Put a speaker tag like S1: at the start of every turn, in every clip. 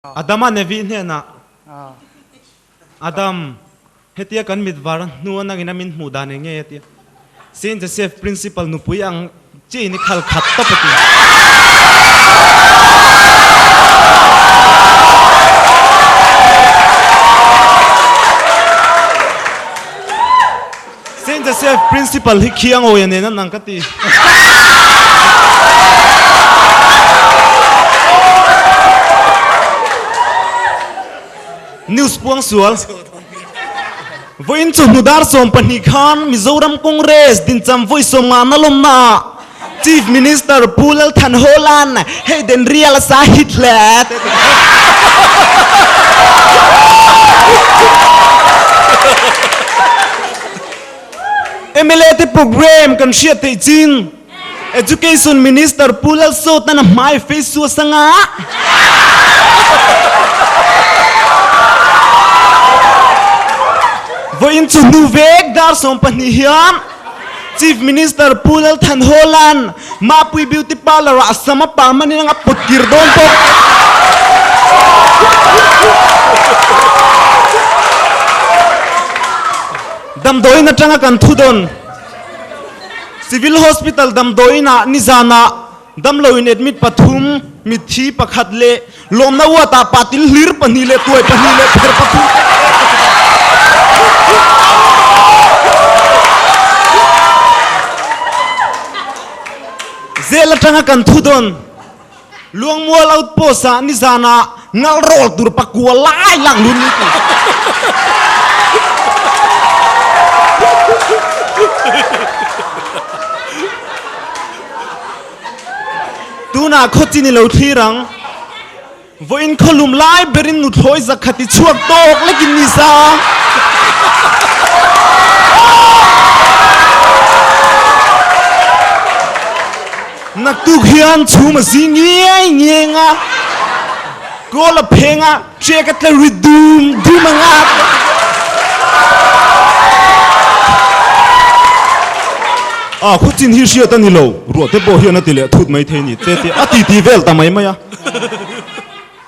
S1: Adama Nevi hnenah, Adam, hetia kan mit var hnu a nangin a min hmuh dan eng nge? a ti a. Saint Joseph Principal nupui ang chiin i khal khat tawp a ti. Saint Joseph Principal hi khiang awia nen an ang ka ti. News puang sual. Vawiin chu hnudar 12 khan Mizoram Congress dincham vawi 50 na lawmna ah Chief Minister Pu Lalthan Hawla'n hei den rial a sa hit hle te ti. Mla te program kan hriat theih chin Education Minister Pu Lalsawta'n a hmai face chu a sa nga. Vawiin chu hnu vek dar 12 hian Chief Minister Pu Lalthan Hawla'n Mapui Beauty Parlour ah a sam a par man in a put kir dawn bawk. Damdawiin atanga kan thu dawn Civil Hospital damdawiin ah nizan ah damlo in admit pathum, mitthi pakhat leh lawmna ward ah patil hlir pahnih leh tuai pahnih leh pher pathum. Zel atanga kan thu dawn Luangmual outpost ah nizan ah ngal rawl tur pakua lai lak lun ni ti. Tunah khawchin i lo thlir ang. Vawiin khawlum lai berin nuthlawi zakhat i chhuak tawk lekin ni sa. Naktuk hian chhum a zi ngiai ngiai nga, kawl a pheng a, ṭek a tla ri dum dum ang a. A khuchin hi hriat a ni lo, ruah te pawh hian a ti leh thut mai thei ni te tih a titi vel ta mai mai a.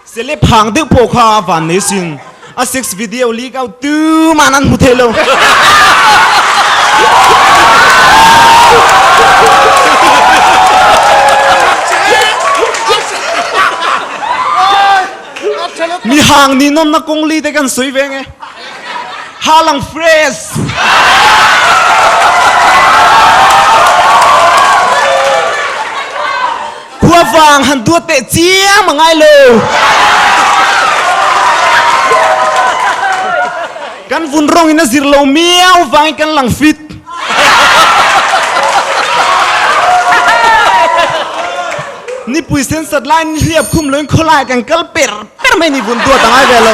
S1: Celeb hang deuh pawh kha a van nei sin, a sex video leak out tuman an hmu thei lo. Mi hang nih nawmna kawng li te kan sawi ve nge. Ha lang fresh. Khua vang han duat teh chiam a ngai lo. Kan vun rong in a zir lo miau vang in kan lang fit. Nipui sen sat lai in hliap khum lo in khawlai kan kal per per mai ni vun duat a ngai ve lo.